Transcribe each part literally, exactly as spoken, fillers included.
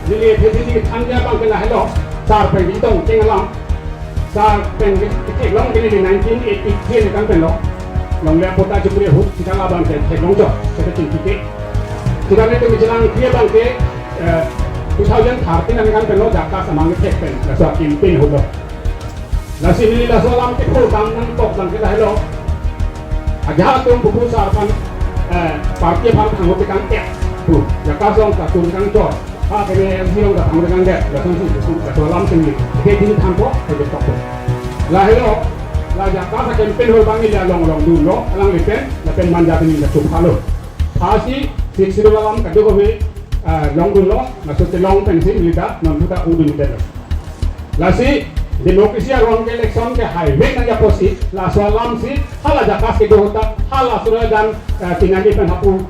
Neli aphi neli than abang ke lahelo, sar pen ketong cheng alam, sar pen ketheklong ke neli nineteen eighty-three aningkan pen lo. Longle apot ta chukri ahut, sita labang ke theklong chot, sita chingki ke. Sita nelitum kechelangji abang ke, eh, two thousand thirteen aningkan pen lo, JACAS amang kethek pen, laso acampaign ahut lo. Lasi neli laso alam kepu dam nangkok abang ke lahelo. Ajahak atum pupu sar aphan, eh, party aphan thangho tekang ek pu. JACAS along katur kangchor. Ha kene M C along kathang tekang det. Lason si pupu laso alam si neli keding thanpo, ketok po. Lahelo, la JACAS acampaign ahut abang neli along along dunlo, alangli pen, lapen manja pen neli kachup halo. Lasi, Sixth Schedule alam kadokave, ah, longdunlo, laso chelong pensi neli ta, non puta udun detlo. Lasi, democracy aron ke election ke highway nangji apotsi, laso alam si, hala JACAS kedo ahut ta, hala sura dan, ah, tinani pen hapu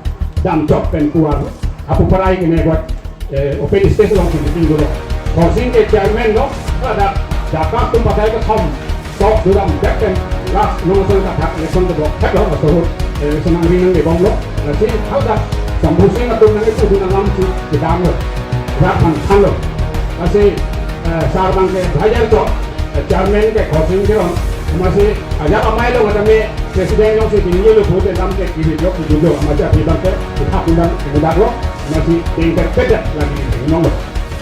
damchok pen kuar, hapu parai kene buat, eh, open stage along si meeting dolo. Khorsing ke chairman lo, hala JACAS atum pathai kethom, tok duram dek pen last nung asong kathak election kedok thek lo, laso ahut, eh, election nangri nanglebomlo. Lasi hadak Shambhu Sing atum nangkepu dun alam si kedamlo. Rat aphan thanlo. Lasi, eh, sar abang ke bhajar chot, eh, chairman ke Khorsing Teron. Amatsi ajat amei lo ngatame president along si tinggi lo, vote dam ke kibi jok kibi jok. Amatsi aphi abang ke ithap undang kedaklo. Amatsi tingkat pedak lagi nonglo.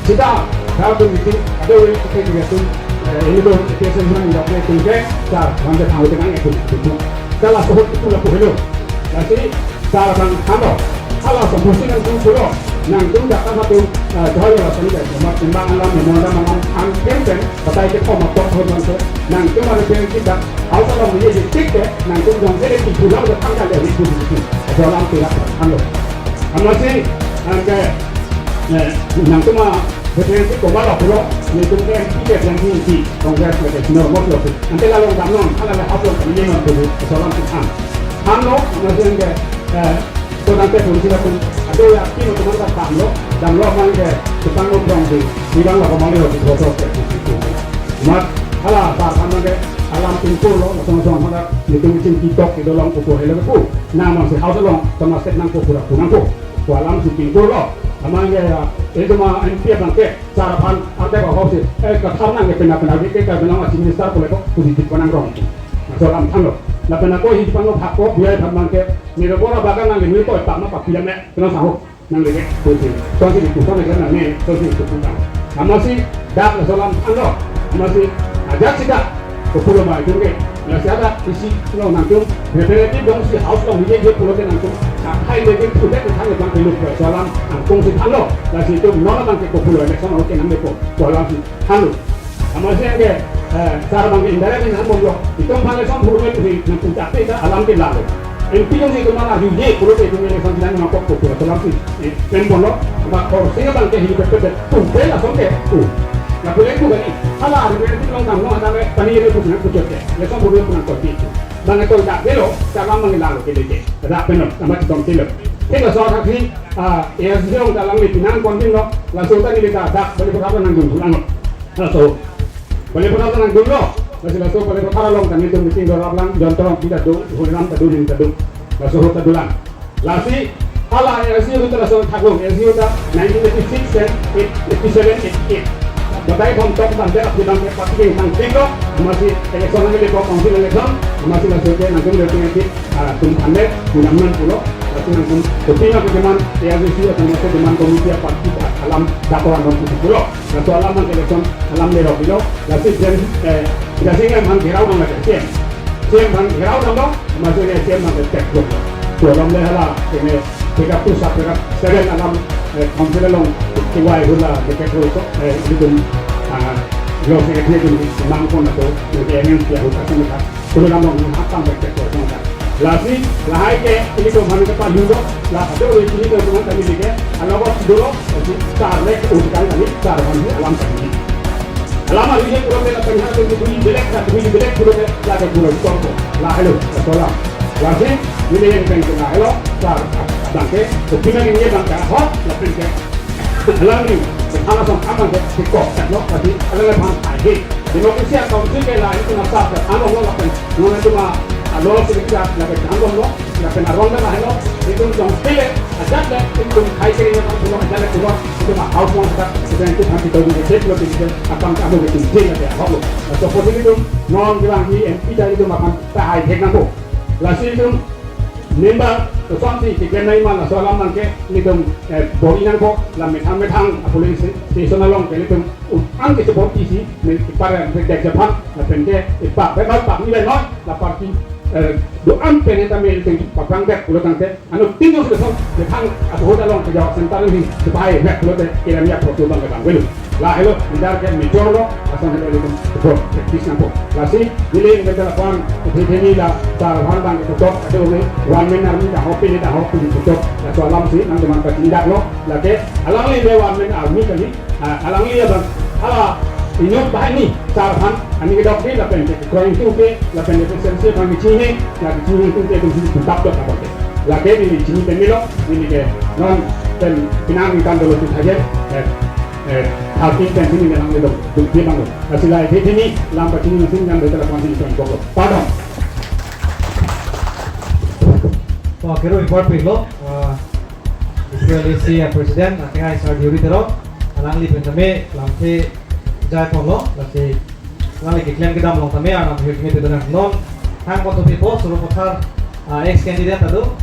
Sita, sar atum meeting, ada uri kita juga atum, eh, ini tuh, kita senang dok atum ke, sar, manja tahu dengan itu, itu. Kalau sohot itu lah puhelo. Lasi, sar abang halo, hala Shambhu Sing nangtum pulo, nangtum JACAS atum, eh, jahai lah sini guys, cuma timbang alam, memang alam, angkin pen, batai ke koma tok tahun bangso, nangtum ada yang kita, hal kalau dia di tik ke, nangtum dong saya di pulang ke tanggal dia itu, itu. Dalam tidak halo. Amatsi, angke, eh, nangtum a, betul si koma lo pulo, nelitum ke M P ke biang si, Congress ke senior most lo. Ante la long damnon, ala la hap long kami non pulo, solam si than. Thanlo, amatsi angke, eh, to nangte pun sila pun, ada ya, kino teman tak damlo, damlo abang ke, tukang lo prong si, ibang la koma lo, si protest ke, si, si, si. Mat, hala, ta than abang ke, alam tumpul lo, song song hala, nelitum chingki tok, kedo along pupo helo pu. Nang mang si house along, tama state nangpo pura pu nangpo. Pu alam si pingkur lo. Amang ya, ya, eh, cuma M P abang ke, sar aphan, ante ko house, eh, kathar nang ke pena pena ke, ke, ka benang si minister pule ko, positive ko nangrong. Laso alam thanlo. Lapen ako hi panglo phak ko, biar phan mang ke, ni ro bora bagan nang ni ko, pama pa pila me, kena saho. Nangleke, tosi, tosi di pusat nangleke nangne, tosi di pusat. Amatsi, dak laso alam thanlo, amatsi, ajak sida, kopulo ma jungke, lasi ada isi lo nangtum, representative dong si house along hije je pulote nangtum, akhai leke pudet than than pelu laso alam, angkung si thanlo, lasi itum non abang ke kopulo election oke nanglepo, laso alam si thanlo. Amatsi angke, eh, sar abang ke indirect nang bomlo. Itum aphan election purme puri nang puncak te ta alam ke lalo. M P jongsi itum aphan arju je pulote itum election bilang nangkok kok pura laso alam si, eh, pen bomlo. Ba Khorsing abang ke hi pepet pumpe lason ke. Uh. La pule ku gani. Hala arju ke long tang no ada le pani ye le punya pucot ke. Election purme pura kok ti. Abang ke tol dak delo, sar abang ke lalo ke leke. Dak pen lo, amat tong tilo. Kita soal kaki, ah, ya sejong dalam ni pinang kontin lo. Laso ta neli ta dak balik berapa nang dulu lang. Laso. Balik pernah tenang dulu. Masih laso balik pernah long kami tu meeting dorap lang, jontor kita do, hulam tadu ning tadu. Laso hota dulang. Lasi, hala, eh, lasi kita laso thaklong, eh, lasi kita nineteen eighty-six dan eight, eighty-seven, eighty-eight. Batai bom tok dan dia tidak dapat tinggal tang tiga, masih election lagi di council election, masih laso ke nangtum dia tinggal di, ah, tum panet, undang pulo, laso nangtum, kopi na keman, eh, lasi kita masih keman komiti apa kita alam dakwaan pulo. Laso alam abang ke election alam le rok lo. Lasi jen, eh, jasi ngan man gherao nang lagi C M. C M man gherao nang lo, masuk ni C M man tek lo. Tu alam le hala, ini tiga puluh satu, tiga seven alam, eh, council along, kiwai hula, dekat lo, eh, itu, ah, lo secretary itu, nang pun atau, nanti M N C ya, hula, sini kan. Kulo lam long hap tang bek tek ko tong ta. Lasi, lahai ke, ini ko manu ke palu do, la kado ini ko tong ta ini ke, alo ko dolo, lasi, sar lek, utang kami, sar kami, alam kami. Alam alu ye kulo ke la penha ke beli belek, la beli belek kulo ke, la ke kulo tong ko, la helo, la sola. Lasi, ini yang pen ke la helo, sar, bangke, opina ini bangke, ho, la pen ke. Alam ni, alam song aman ke, si kok, no, lasi, alam le pan, ai, he. Demokrasi a council ke la itu na sah ke, ano lo lapen, no na cuma, alo sih kita, lapen ano lo, Lapen arong dak lahelo, itum jong pele, ajat le, itum khai kering atum pulo, ajat le pulo, itum a house loan dak, sedang itum hati tahu di kecil, pulo di kecil, akam kamu itum jil lagi ahok lo. Laso apot itum, non bilang di M P ta itum akan tahai thek nangpo. Lasi itum, member, kosonsi, keklem nangji ma, laso alam nangke, itum, eh, bor-i nangpo, la methang methang, a polling sta-, station along ke itum, um, an ke support isi, men ipar yang berdek Japan, lapen ke, ipak, memang pak ni ben non, la party, eh, do-an pen eta men itum, paprang dek, pulo tangte, ano tinggal sudah song, methang, a vote along ke Jawak Center ni, supaya mek pulote, kira niya protu bang ke bang, welu. Lahelo, leader ke major lo, asal helo itum, support, practice nangpo. Lasi, neli ingkoi lapuan, uthi theni la, sar han bang ke putok, ado ke, one man army dah hopi, dah hopi putok, laso alamsi, nangteman patindak lo, lake, alangli le one man army kali, ah, alangli abang, hala, inut banghini, sar han, ani kedok di, lapen ke, koi itu ke, lapen ke, sense bang ke chini, la ke chini itu ke, itu sih, putak dok apa ke. Lake, ini chini pemilo, ini ke, non, pen, pinang ikan dolo tu saja, eh, eh, halting pen sini ke nang dok, dok dia bang lo. Lasi la, ini, ini, lampa chini, sini, nang dok, lapuan sini, koi kok lo. Pardon. To, kero import pik lo, eh, S P L A C a president, atengai sar Diuri Terot, alangli pen tame, lamthe jai pon lo, lasi, alangli keklem kedam along tame, anam hirme te donang non, hang pon to pipo, Sarupathar, ah, ex candidate ado,